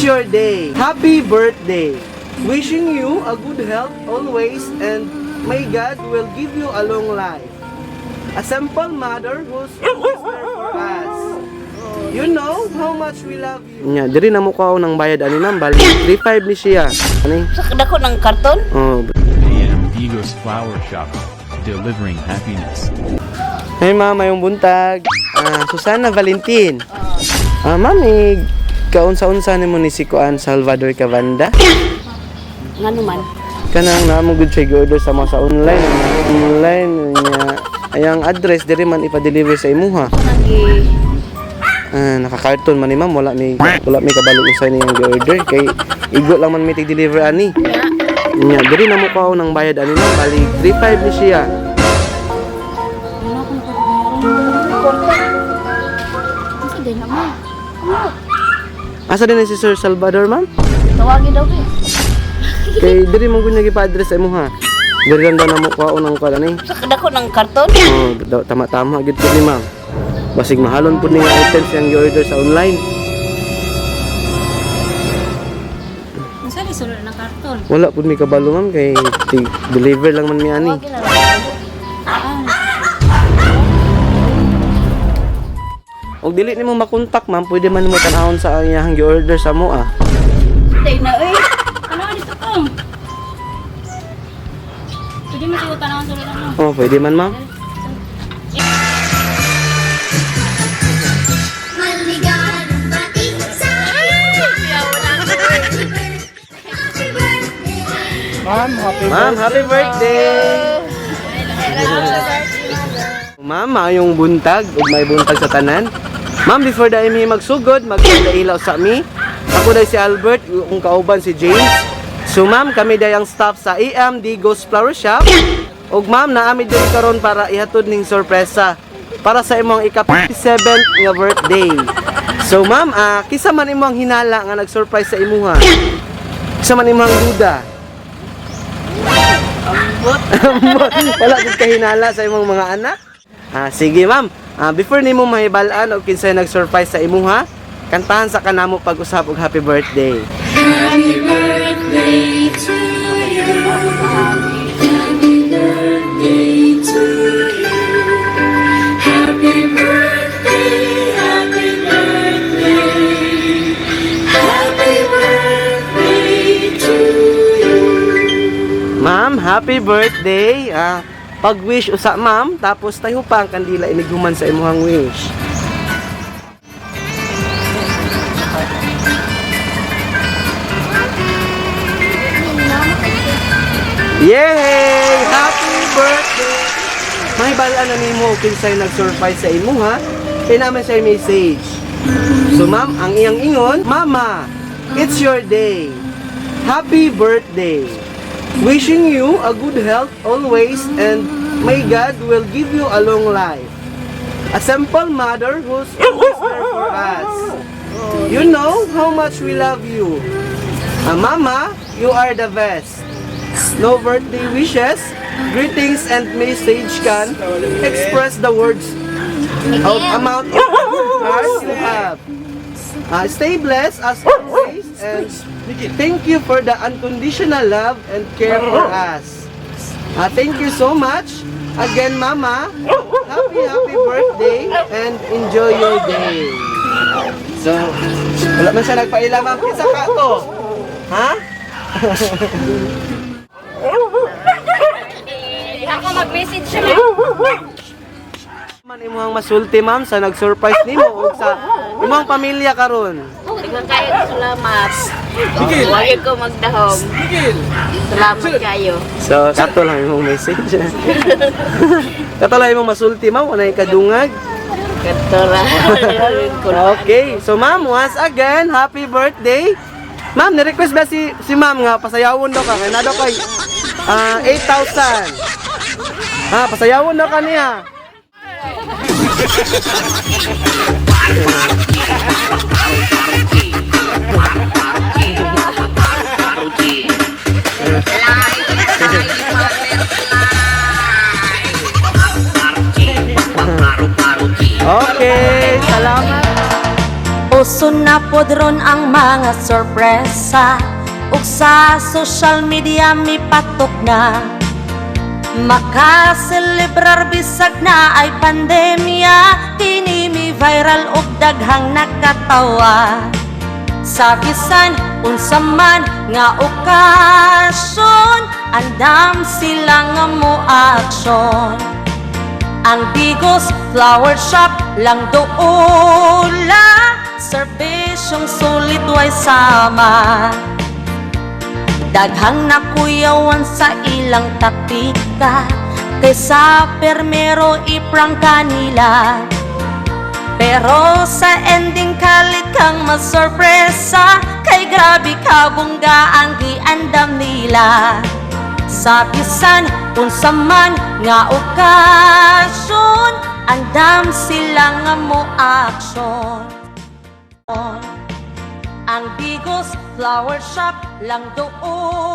It's your day. Happy birthday. Wishing you a good health always and may God will give you a long life. A simple mother who's always there for us. You know how much we love you. Nya, diri na mo ko ng bayad ani ma'am, bali 35 ni siya. Ani? Sa dako ng karton? Oh. AM Digos Flower Shop, delivering happiness. Hey ma'am, mayong buntag. Ah, Susana Valentin. Ah, ma'am, eh, kaunsa-unsa nimo ni si Kuan Salvador Cavanda? Ngano man? Kanang naa mo gud siya gi-order sa mga sa online, online nya ayang address diri man ipa-deliver sa imuha. Nang Ah, naka-carton man ni ma'am, wala mi kabalo unsay niyang gi-order kay igo lang man mi tig-deliver ani. Nya diri na mo ko ng bayad ani ma'am, bali 35 ni siya. Wala ko nakabayaran. Asa din naman? Asa din ni si Sir Salvador, ma'am? Tawagin daw eh. Kay diri man gud niya gipa-address sa imuha. Diri lang daw na mo ko ng kuan ani. Sa dako ng karton? Oh, daw, tama-tama gid pud ni ma'am. Basig mahalon pud ni nga items yang gi-order sa online. Unsa ni sulod ng karton? Wala pud mi kabalo, ma'am, kay deliver lang man mi ani. Tawagin na lang. Og dili nimo makontak, ma'am, pwede man nimo tan-awon sa iyang gi-order sa mo ah. Day na eh. Ano dito kong? Pwede mo siya tanawon sulod ano? Oh, pwede man, ma'am. Maligayang bati sa iyo. Happy birthday. Ma'am, happy birthday. Ma'am, maayong buntag ug may buntag sa tanan. Ma'am, before dahil mi magsugod, magpailaw sa mi. Ako dahil si Albert, kung kauban si James. So ma'am, kami dahil ang staff sa AMD Ghost Flower Shop. Ug ma'am, naami diri karon para ihatod ning sorpresa para sa imong ika-57 nga birthday. So ma'am, kisa man imong hinala nga nag-surprise sa imuha? Kisa man imong duda? Wala gud kahinala sa imong mga anak? Ah, sige ma'am. Ah, before nimo mahibal-an og kinsay nag-surprise sa imuha, kantahan sa kanamo pag-usab og happy birthday. Ma'am, happy birthday. Ah, pag-wish usa ma'am, tapos tayo pa ang kandila inighuman sa imuhang wish. Yay! Happy birthday! May balaan na nimo kinsay nag-surprise sa imuha, kay naman siya message. So ma'am, ang iyang ingon, "Mama, it's your day. Happy birthday. Wishing you a good health always and may God will give you a long life. A simple mother who's always there for us. You know how much we love you. Mama, you are the best. No birthday wishes, greetings and message can express the words of amount of good heart you have. Stay blessed as always and thank you for the unconditional love and care for us. Thank you so much. Again, Mama, happy, happy birthday and enjoy your day." So, wala man siya nagpaila, ma'am. Kinsa ka to? Ha? Ako mag-message siya ma'am. Man imong masulti, ma'am, sa nag-surprise nimo ug sa imong pamilya karon. Daghang kayo salamat. Huwag ko magdahom. Salamat kayo. So, kato lang imong message. Kato lang imong masulti, ma'am, wala kadungag. Katora. Okay. So, ma'am, once again, happy birthday. Ma'am, ni-request ba si ma'am nga pasayawon daw ka? Kaya na daw kay 8,000. Ha, pasayawon daw ka niya. Okay, salamat. Uso na pod ron ang mga sorpresa ug sa social media mipatok na. Makaselebrar bisag naay pandemya. Kini mi viral og daghang nakatawa. Sa bisan unsa man nga okasyon, andam sila nga mo aksyon. Ang Digos Flower Shop lang doula, serbisyong sulit, way sama. Daghang nakuyawan sa ilang taktika kaysa permero i-prank kanila. Pero sa ending kalit kang masorpresa kay grabe kabungga ang giandam nila. Sa bisan unsa man nga okasyon, andam sila nga mo aksyon. Ang Digos Flower Shop lang doon.